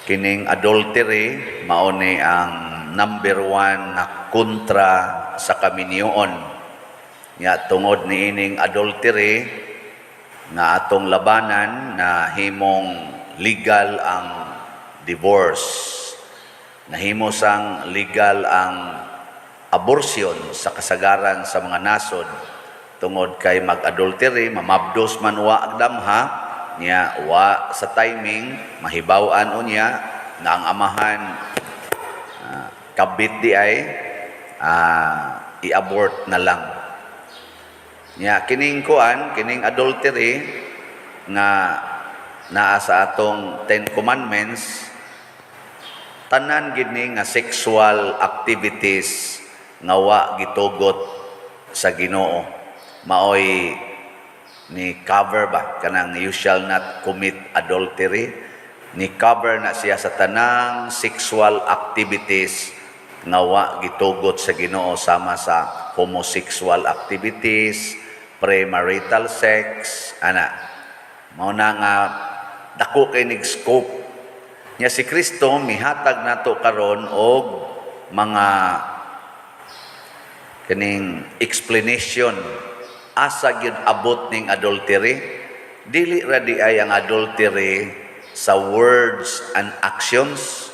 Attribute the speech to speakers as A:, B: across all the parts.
A: Kining adultery mao ni ang number one nga kontra sa kaminyoon. Nya tungod niining adultery nga atong labanan, na himong legal ang divorce. Nahimo sang legal ang abortion sa kasagaran sa mga nasod tungod kay mag-adultery, mamabdos man, wa damha niya, wa sa timing, mahibaw-an unya nga ang amahan kabit di ay, i-abort na lang niya. Kining kuan, kining adultery nga naa sa atong Ten Commandments, tanan gid ni nga sexual activities nga wa gitugot sa Ginoo maoy ni cover ba. Kanang "You shall not commit adultery," ni cover na siya sa tanang sexual activities nga wa gitugot sa Ginoo, sama sa homosexual activities, premarital sex ana. Mao na nga dako kay nig scope niya. Si Kristo mihatag nato karon og mga kining explanation asa gyud abot ning adultery. Dili ra di ay ang adultery sa words and actions,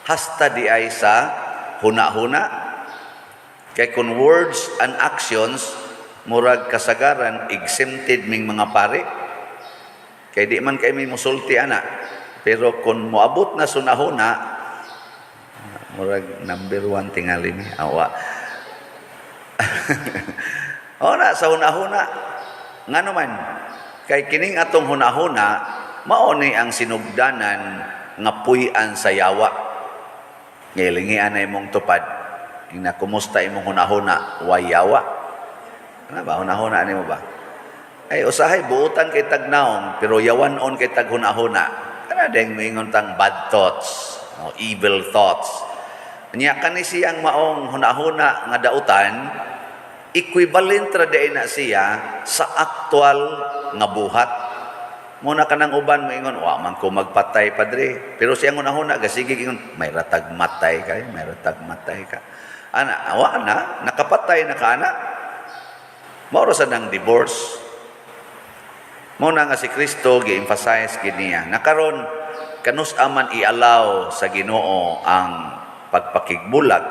A: hasta di ay sa huna-huna. Kay kung words and actions, murag kasagaran exempted ming mga pare kay di man kay may musulti ana. Pero kung moabot na sunahuna, murag number one tingali ni awa. O na, sa hunahuna. Ngano man, kay kining atong hunahuna, mao ni ang sinugdanan nga puy-an sa yawa. Ngilingian na imong tupad. Ina, kumusta imong hunahuna? Way yawa. Ano ba? Hunahuna nimo ba? Ay, usahay, buutan kay tagnaong, pero yawan-on kay tag hunahuna. Kana ding moingon tang bad thoughts, no, evil thoughts. Nya kani siyang maong hunahuna nga dautan, equivalent ra diay na siya sa actual nga buhat. Muna kanang uban moingon, "Wa man ko magpatay, padre." Pero siyang hunahuna gasige ingon, "May ratag matay kay, may ratag matay ka." Ana, wa na, nakapatay na ka ana. Mao ra sa nang divorce. Mao na nga si Kristo gi-emphasize gid niya. Nakaron kanus aman i-allow sa Ginoo ang pagpakigbulag?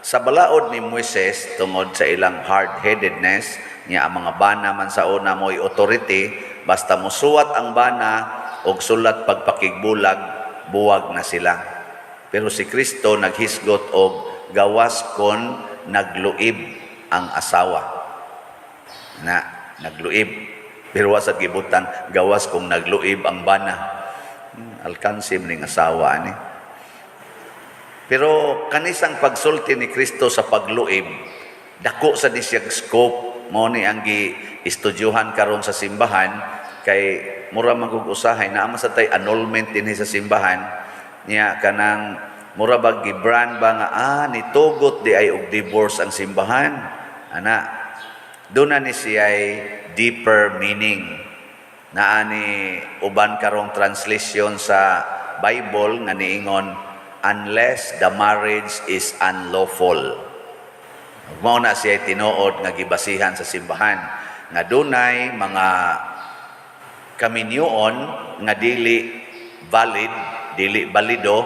A: Sa balaod ni Moises, tungod sa ilang hard-headedness niya, ang mga bana man sa una mo'y authority, basta musuwat ang bana og sulat pagpakigbulag, buwag na sila. Pero si Kristo naghisgot og gawas kon nagluib ang asawa na nagluib, pero wa sa gibutan gawas kung nagluib ang bana. Alkansi ning asawa ani. Pero kanisang pagsulti ni Kristo sa pagluib, dako sa ni siyang scope. Mao ni ang gi-estudyuhan karon sa simbahan kay mura man kog usahay naa man sa tay annulment dinhi sa simbahan niya. Kanang mura ba gibran ba nga nitugot di ay og divorce ang simbahan ana. Doon na ni siya deeper meaning. Naa ni uban karong translation sa Bible nga niingon, "unless the marriage is unlawful." Mao na siya tinuod nga gibasihan sa simbahan nga dunay mga kaminyoon nga dili valid, dili balido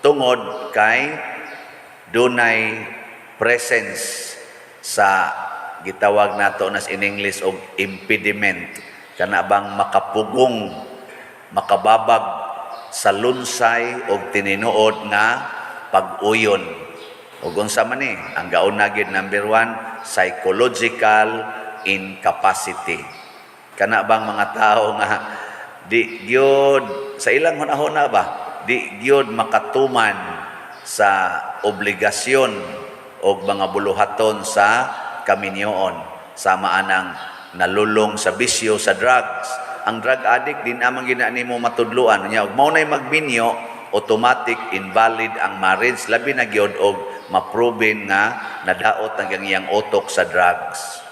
A: tungod kay dunay presence sa gitawag nato nas in English og impediment, kana bang makapugong, makababag sa lunsay og tininuod nga pag-uyon. Ug unsa man ni ang gauna gid? Number one, psychological incapacity. Kana bang mga tao nga di gyud sa ilang hunahuna ba, di gyud makatuman sa obligasyon og mga buluhaton sa kaminyoon, sama anang nalulong sa bisyo sa drugs. Ang drug addict, di naman gina nimo matudloan niya ug mao nay magminyo, automatic invalid ang marriage, labi na gyud og maproven nga nadaot ang iyang utok sa drugs.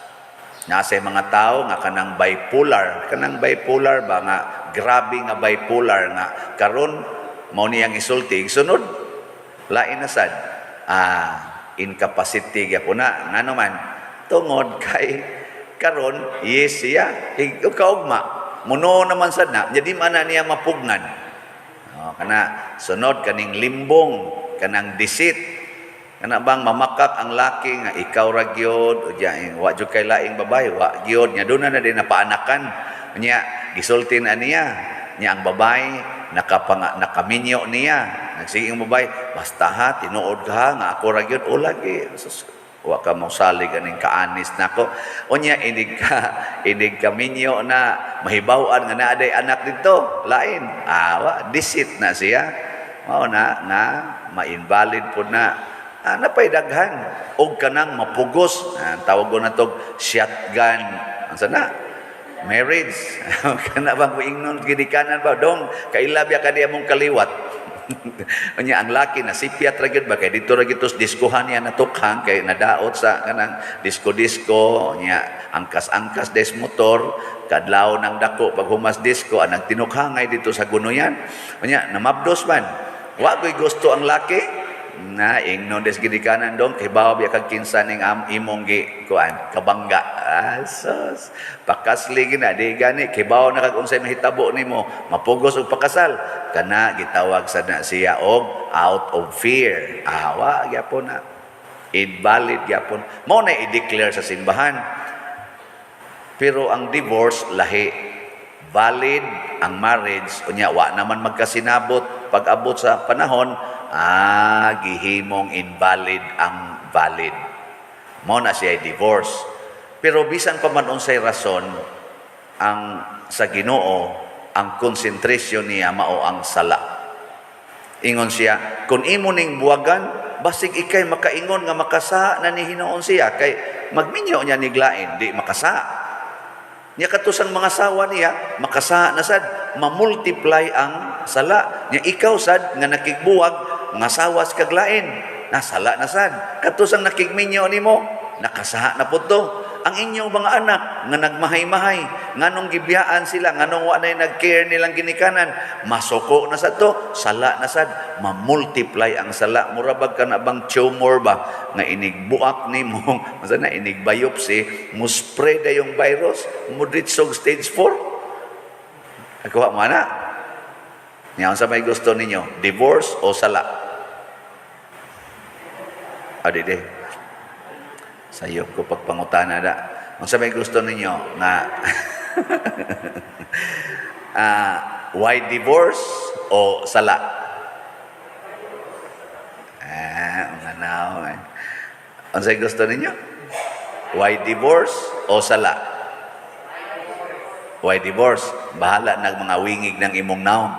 A: Nasa mga tao nga kanang bipolar ba nga grabe nga bipolar nga karon. Mao niyang isulti sunod, lain na sad. Incapacity gyapon na. Ngano man? Tungod kay karon yes siya, kaugma muno naman sad na, jadi man na niya mapugnan. Oh, kana sunod kaning limbong, kanang deceit. Kana bang mamakak ang laki nga ikaw ra gyud, o diya, wa jud kay laing babae, wa gyud nya doon na din napaanakan niya, gisulti na niya niya ang babae nakapanga nakaminyo niya. Nagsige ang babae, "Basta ha, tinuod ka ha, nga ako ra gyud." "O lagi." Sus, wa ka mo salig aning kaanis nako. Unya inig ka minyo na mahibaw-an nga naa day anak dito lain. Wa, deceit na siya. Mao na nga ma-invalid pud na. Napay daghan og kanang mapugos. Tawag ko na tog shotgun unsa na marriage. Kana bang moingnon gidikanan ba, "Dong, kaila biya ka di among kaliwat?" Unya ang laki na sipyat ra gyud ba, kay dito ra gyud tos diskuhan niya natukhang, kay nadaot sa kanang disco-disco niya, angkas-angkas des motor kadlaw ng dako pag humas disco, anang tinukhangay dito sa gunoyan. Unya namabdos man, wa koy gusto ang laki na ingnon des gidikanan, "Dong, kay bawa biya kag kinsa ning imong gi kuan kabangga." Sus, pakasli gina di gani kay bawa na kag unsay mahitabo nimo, mapugos og pakasal. Kana gitawag sa na siya og out of fear. Wa gyapon na invalid gyapon. Mao na i-declare sa simbahan. Pero ang divorce lahi. Valid ang marriage, unya wa naman magkasinabot pag abot sa panahon, gihimong invalid ang valid. Mao na siya divorce. Pero bisan pa man unsay rason, ang sa Ginoo, ang concentration niya mao ang sala. Ingon siya, kung imo ning buwagan, basig ikay makaingon nga makasa na ni hinuon siya kay magminyo niya niglain, di makasa. Nya katusang mga sawa niya, makasa na sad, mamultiply ang sala. Nya ikaw sad nga nakigbuwag, nga sawas kag lain, nasala na sad. Katusang nakigminyo nimo, nakasaha na pud to. Ang inyong mga anak nga nagmahay-mahay, nganong gibiyaan sila, nganong wa na nag-care nilang ginikanan, masuko na sad to, sala na sad, mamultiply ang sala. Mura bag ka na bang tumor ba nga inig buak nimo, masa na inig biopsy, mo spread na yung virus, mo og stage 4. Nakuha mo na. Nya unsa may gusto ninyo, divorce o sala? Ah, di di. Sayop ko pagpangutana da. Unsa may gusto ninyo nga why divorce o sala? Mga nao eh. Unsay gusto ninyo? Why divorce o sala? Why divorce? Bahala nag mga wingig ng imong naong.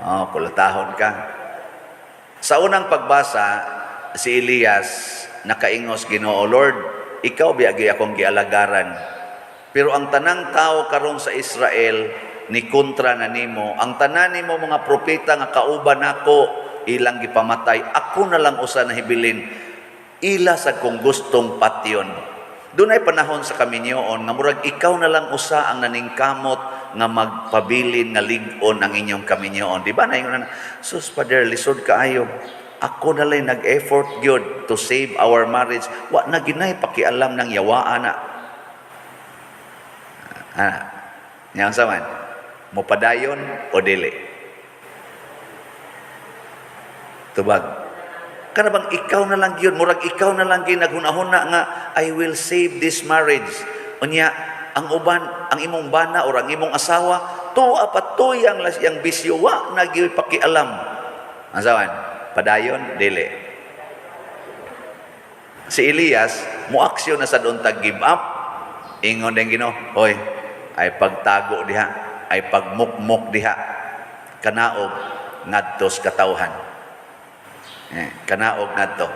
A: Oh, kulatahon ka. Sa unang pagbasa, si Elias nakaingos, "Ginoo Lord, ikaw biagi akong gialagaran. Pero ang tanang tao karon sa Israel ni kontra na nimo, ang tanan nimo mga propeta nga kauban nako ilang gipamatay, ako na lang usa na hibilin. Ila sa kong gustong patyon." Dunay panahon sa kaminyoon nga murag ikaw na lang usa ang naningkamot nga magpabilin nga lig-on ang inyong kaminyoon. Di ba na ingon na, "Sus, Father, lisod kaayo. Ako na lang nag-effort gyud to save our marriage. Wa na ginay pakialam ng yawaan na." Nya unsa man? Mopadayon o dili? Tubag. Kana bang ikaw na lang gyud, murag ikaw na lang gyud naghunahuna nga "I will save this marriage." Unya ang uban, ang imong bana or ang imong asawa, tuwa pa tuyang las yang bisyo, wa na gyud pakialam. Unsa man? Padayon dili? Si Elias moaksyon na sa doon tag give up. Ingon din Ginoo, "Hoy, ay pagtago diha, ay pagmukmok diha. Kanaog ngadto sa katawhan." Kanaog ngadto.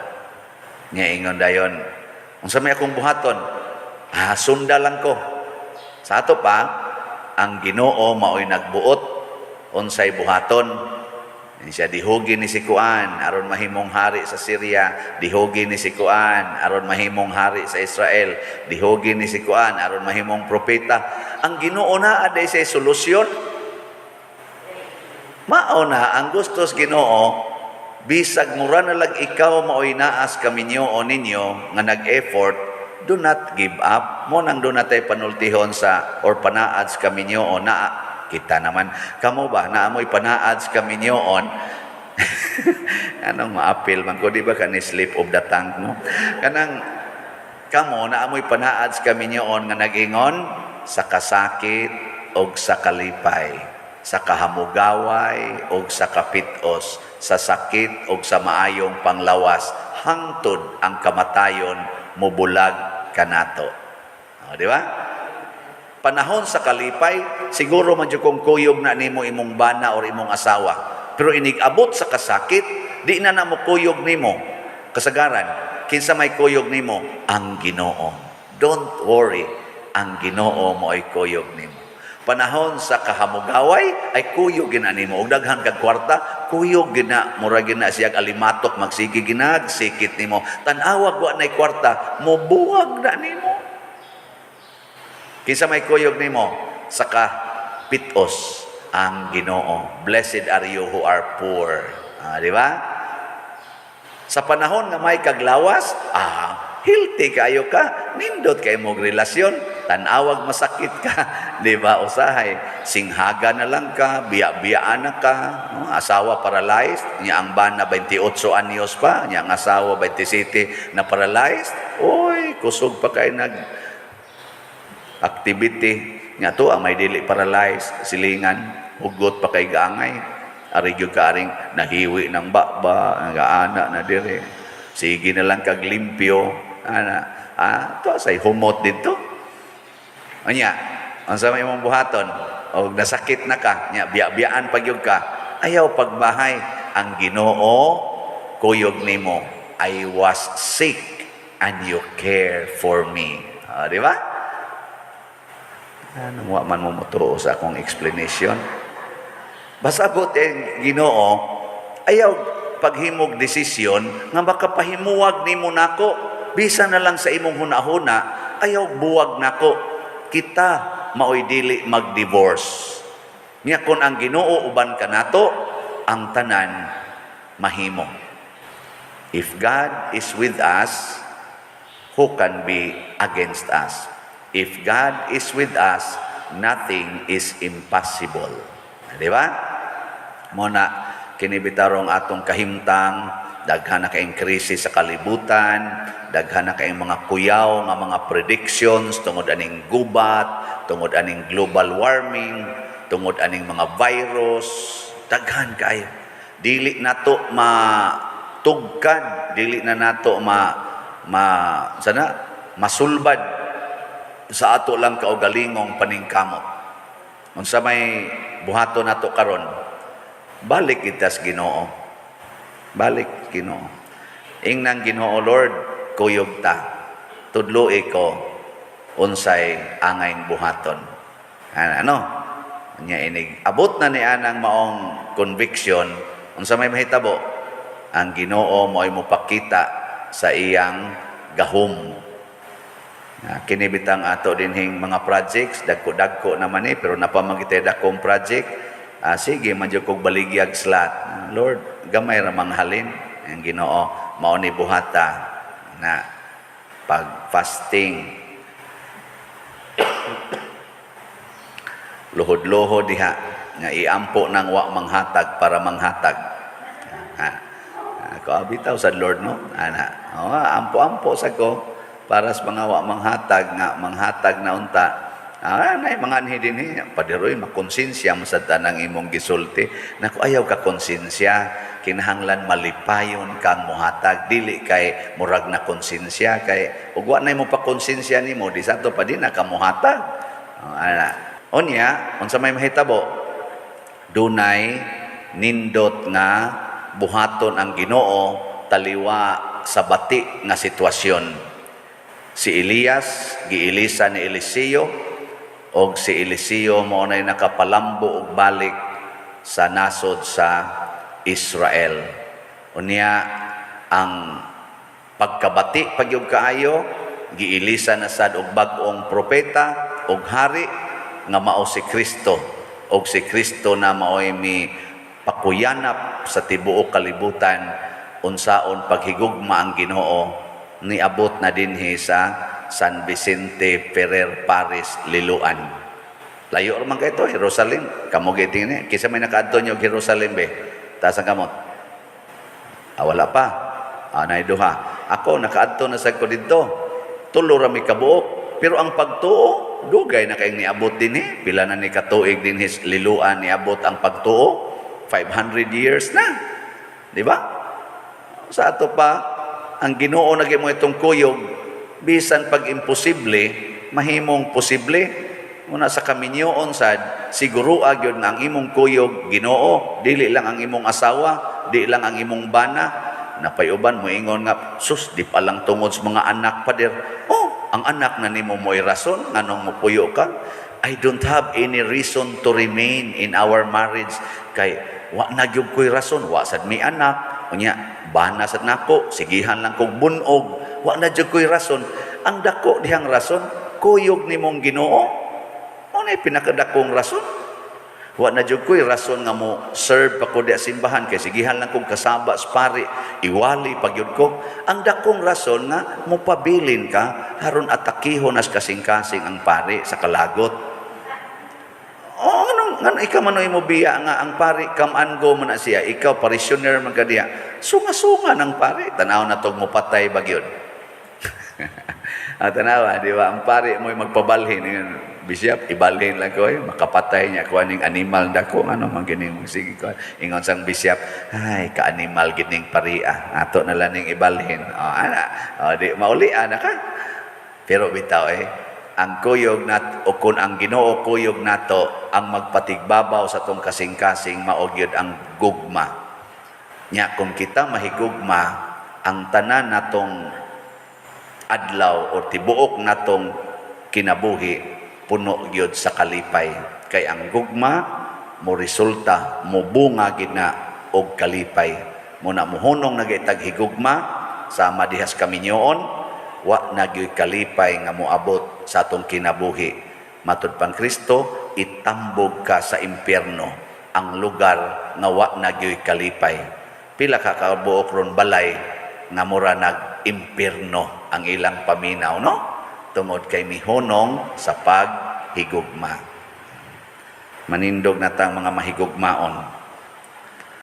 A: Nya ingon dayon, "Unsa may akong buhaton? Sunda lang ko." Sa ato pa, ang Ginoo maoy nagbuot unsay buhaton. Ini siya, dihugi ni si Kuan aron mahimong hari sa Syria, dihugi ni si Kuan aron mahimong hari sa Israel, dihugi ni si Kuan aron mahimong propeta. Ang Ginoo na aday say solusyon. Mao na ang gusto sa Ginoo, bisag mura na lang ikaw maoy naas kaminyo o ninyo nga nag-effort, do not give up. Mao nang duna tay panultihon sa or panaad sa kaminyoon na kita naman. Kamo ba, naamoy panaad sa kaminyoon? Anong maapil man ko, di ba, kani slip of the tongue, no? Kanang kamo, naamoy panaad sa kaminyoon nga nag-ingon sa kasakit og sa kalipay, sa kahamugaway og sa kapitos, sa sakit og sa maayong panglawas, hangtod ang kamatayon mubulag kanato. O, di ba? Panahon sa kalipay, siguro man jud kung kuyog na nimo imong bana or imong asawa. Pero inig abot sa kasakit, di na na mo kuyog nimo. Kasagaran, kinsa may kuyog nimo? Ang Ginoo. Don't worry, ang Ginoo mo ay kuyog nimo. Panahon sa kahamugaway ay kuyog gina nimo. Og daghan kag kwarta, kuyog gina, mura gina siyag alimatok magsige ginag sikit nimo. Tan-awag wa nay kwarta, mobuwag na nimo. Kinsa may kuyog nimo sa kapitos? Ang Ginoo. Blessed are you who are poor. Ah, di ba? Sa panahon nga may kaglawas, healthy kayo ka, nindot kay mong relasyon, tan-awag masakit ka, di ba? Usahay, singhaga na lang ka, biya-biyaan na ka, no? Asawa paralyzed, niya ang bana 28 anyos pa, niya ang asawa 27 na paralyzed, oy, kusog pa kay nag activity. Nga to, ang may dili paralyzed, silingan, hugot pa kay gaangay. Ari gyud ka aring nahiwi ng baba, nagaana na dire. Sige na lang kag limpyo, ana. Ah, to say humot dito. Anya, unsa may imong buhaton? Og nasakit na ka, nya biya-biyaan pag ka. Ayaw pagbahay, ang Ginoo kuyog nimo. I was sick and you care for me. Ah, di ba? Ano, wa man mo motuo sa akong explanation. Basabot eh, Ginoo, ayaw paghimog desisyon nga makapahimuwag nimo nako, bisan na lang sa imong hunahuna, ayaw buwag nako. Kita maoy dili mag-divorce. Nya kon ang Ginoo uban kanato, ang tanan mahimo. If God is with us, who can be against us? If God is with us, nothing is impossible. Di ba? Mao na kini bitarong atong kahimtang, daghan na kaayong krisis sa kalibutan, daghan na kaayong mga kuyaw nga mga predictions tungod aning gubat, tungod aning global warming, tungod aning mga virus, daghan kaayo. Dili nato matugkad, dili na nato ma ma sana masulbad sa ato lang kaugalingong paningkamot. Unsa may buhaton nato karon? Balik kita sa Ginoo. Balik Ginoo. Ingnang Ginoo, "Lord, kuyog ta. Tudloi ko unsay angayng buhaton." Ano? Nya inig abot na ni anang maong conviction, unsa may mahitabo? Ang Ginoo mo ay mopakita sa iyang gahom. Na kini bitang ato dinhing mga projects, dagko-dagko naman eh, pero napamagitay dakong project, sige man jud kog baligyag slot. Lord, gamay ra manghalin ang Ginoo, mao ni buhata na pag fasting, luhod-luhod diha nga iampo nang wa manghatag para manghatag. Ha. Ako bitaw sa Lord, no, ana. Oh, ampo-ampo sa ko para sa mga wa manghatag nga manghatag na unta. Nay mga anhi dinhi, padiroy, makonsensya man sad tanang imong gisulti. Naku, ayaw ka konsensya, kinahanglan malipayon kang muhatag, dili kay murag na konsensya, kay ug wa nay mo pa konsensya nimo di sato pa di na ka muhatag. Oh, ana. Unya, unsa may mahitabo? Dunay nindot nga buhaton ang Ginoo taliwa sa bati nga sitwasyon. Si Elias giilisa ni Eliseo, og si Eliseo mao nay nakapalambo og balik sa nasod sa Israel. Unya ang pagkabati pagyud kaayo, giilisa na sad og bag-ong propeta og hari nga mao si Kristo, og si Kristo na maoy mi Pakuyanap sa tibuok kalibutan unsaon paghigugma ang Ginoo, niabot na dinhi sa San Vicente Ferrer Parish, Liloan. Layo ra man kay to, Jerusalem. Kamo gitingni, kinsa may nakaadto nyo Jerusalem be? Taas ang kamot. Ah, wala pa. Ah, naay duha. Ako nakaadto na sa ko didto. Tulo ra mi kabuok. Pero ang pagtuo, dugay na kayong niabot dinhi. Pila na ni katuig dinhi Liloan niabot ang pagtuo? 500 years na. Di ba? Sa ato pa, ang Ginoo na mo itong kuyog, bisan pag imposible, mahimong posible. Muna sa kaminyoon sad, siguro gyud nga ang imong kuyog Ginoo, dili lang ang imong asawa, di lang ang imong bana. Napayuban mo ingon nga, "Sus, di pa lang tungod sa mga anak, pader." Oh, ang anak na nimo mo'y rason nganong mopuyo ka. "I don't have any reason to remain in our marriage kay wa na gyud ko'y rason, wa sad mi anak, unya bana sad nako, sigihan lang kog bunog, wa na gyud ko'y rason." Ang dako dihang rason, kuyog nimong Ginoo. Mao na pinakadakong rason. "Wa na jud ko'y rason nga mo serve pa ko di simbahan kay sigihan lang kog kasaba sa pari, iwali pa gyud ko." Ang dakong rason nga mopabilin ka aron atakihon as kasing-kasing ang pari sa kalagot. Oh, anong ngano ikaw man mo biya nga ang pari come and go man na siya, ikaw parishioner man ka diha. Sunga-sunga ng pari, tanaw na tog mo patay ba gyud. Ah, tanawa, di ba? Ang pari mo'y magpabalhin. Yun, "Bishop, ibalhin lang ko, eh. Makapatay niya ko aning animal dako. Ano man gining sige ko." Ingon sang bishop, "Ay, ka-animal gining pari ah. Ato na lang ning ibalhin." Oh, ana. Oh, di mauli ana ka. Pero bitaw eh, ang kuyog nat o kung ang Ginoo kuyog nato ang magpatigbabaw sa tong kasing-kasing, mao gyud ang gugma. Nya kung kita mahigugma, ang tanan natong adlaw o tibuok natong kinabuhi puno gyud sa kalipay, kay ang gugma mo resulta, mo bunga gid na og kalipay. Mo na muhunong na gitag higugma sama dihas kaminyoon, wa na gyud kalipay nga moabot sa atong kinabuhi. Matud pang Kristo, itambog ka sa impyerno, ang lugar nga wa na gyud kalipay. Pila ka kabuok ron balay nga mura nag impyerno ang ilang paminaw, no, tungod kay mihunong sa paghigugma. Manindog na tang mga mahigugmaon.